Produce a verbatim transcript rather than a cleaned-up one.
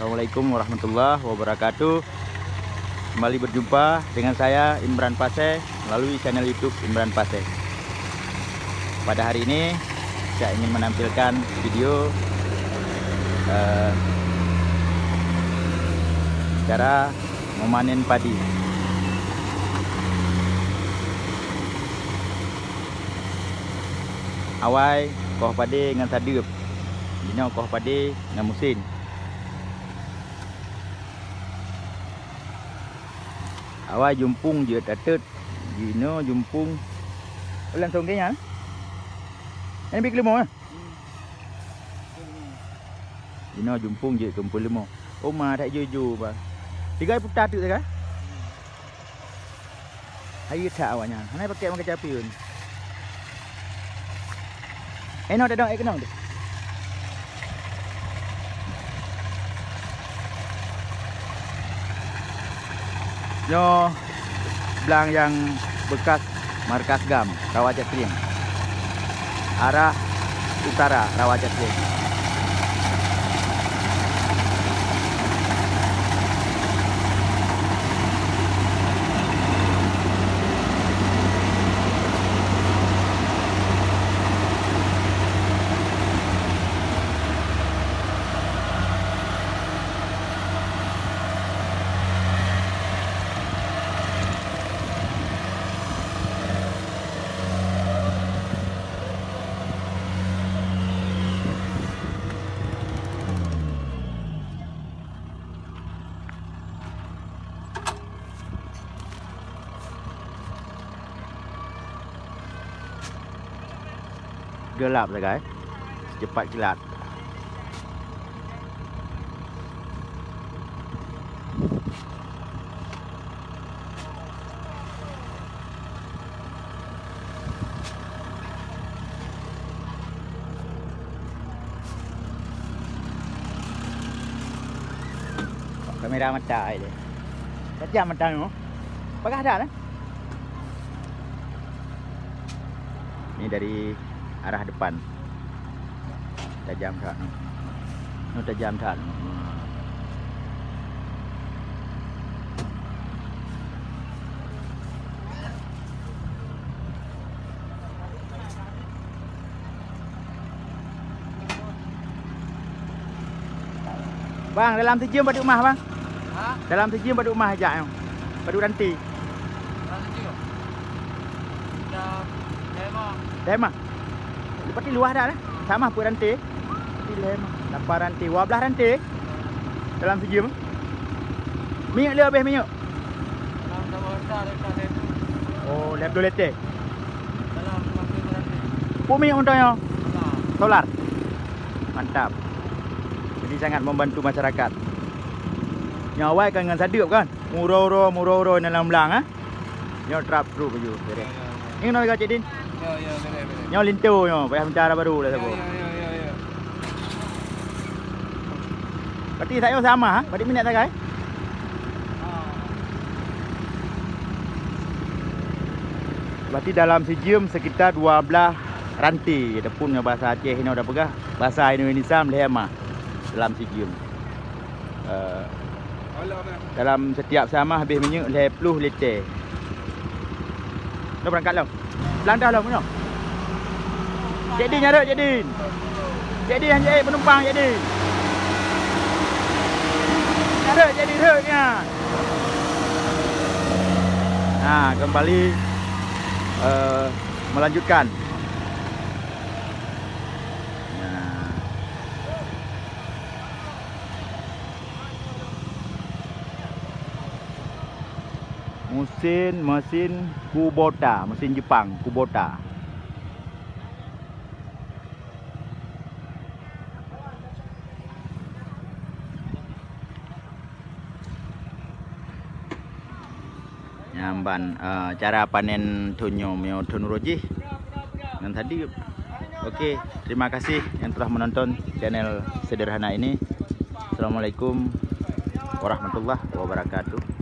Assalamualaikum warahmatullahi wabarakatuh. Kembali berjumpa dengan saya, Imran Pasé, melalui channel YouTube Imran Pasé. Pada hari ini, saya ingin menampilkan video, eh, cara memanen padi. Awai koh padé ngon sadeueb, jinoe koh padé ngon meusén. Awai jumpung jeuet ateuet, jinoe jumpung. Langsung ke nyan? Ini bik limo, eh? Jinoe jumpung jeuet keu umpul limo. Oma that juju, bang. Tiga puta tu kan? Hai that awaknyan. Hana pakai makai capiun. Eh, no, dah dong, eh, kenong tu. Nyoe blang nyang bekas markas GAM, Rawa Cot Srieng. Arah utara, Rawa Cot Srieng. Gelap sagai, secepat kilat. Kamera mata ai deh. Tajam mata nyoe. Pakai dah lah. Ni dari arah depan. Tajam that. Ni tajam that. Bang, dalam sijeuem padum mah, bang? Ha? Dalam sijeuem padum mah jak nyoe? Padum ranté? Dalam sijeuem? Dah lhèe mah. Lhèe mah? Berarti luwah dah, eh? Sama peuet ranté? Berarti lhèe mah. Lapan ranté, dua blah ranté? Dalam sijeuem? Minyeuk le habéh minyeuk? Dalam saboh hektar, hektar lhèe ploh. Oh, lhèe ploh liter. Dalam lima belas ranté. Peue minyeuk moto nyoe? Solar. Solar. Mantap. Jadi sangat membantu masyarakat. Nyoe awai kan ngon sadeueb kan? Meuuroe-uroe, meuuroe-uroe dalam blang, eh? Nyoe trap trok laju, beres. Ya, ya, ya. Ingat lagèe Cik Din? Ya, ya, beres, beres. Nyoe linto nyoe, payah meucara baru lah saboh. Ya, ya, ya, ya, ya. Berarti sayur sama, ha? Berarti minyak sagai? Ah. Berarti dalam sijeuem sekitar dua blah ranté, ataupun ngon bahasa Aceh inoe dah peugah, bahasa Indonesia lhèe mah dalam sijeuem. Eh, dalam setiap sama habéh minyeuk lhèe ploh liter. Dah berangkat lom. Belanda lom nyoe. Cik Din nyarek, Cik Din. Cik Din hanjeuet penumpang, Cik Din. Nyarek, Cik Din, rek nyan. Nah, kembali, eh, melanjutkan. Nah. Mesin, mesin Kubota, mesin Jepang, Kubota. Nyan ban, eh, cara panen thon nyoe, meunyoe thon uroe jih ngon sadeueb. Oke, terima kasih yang telah menonton channel sederhana ini. Assalamualaikum warahmatullahi wabarakatuh.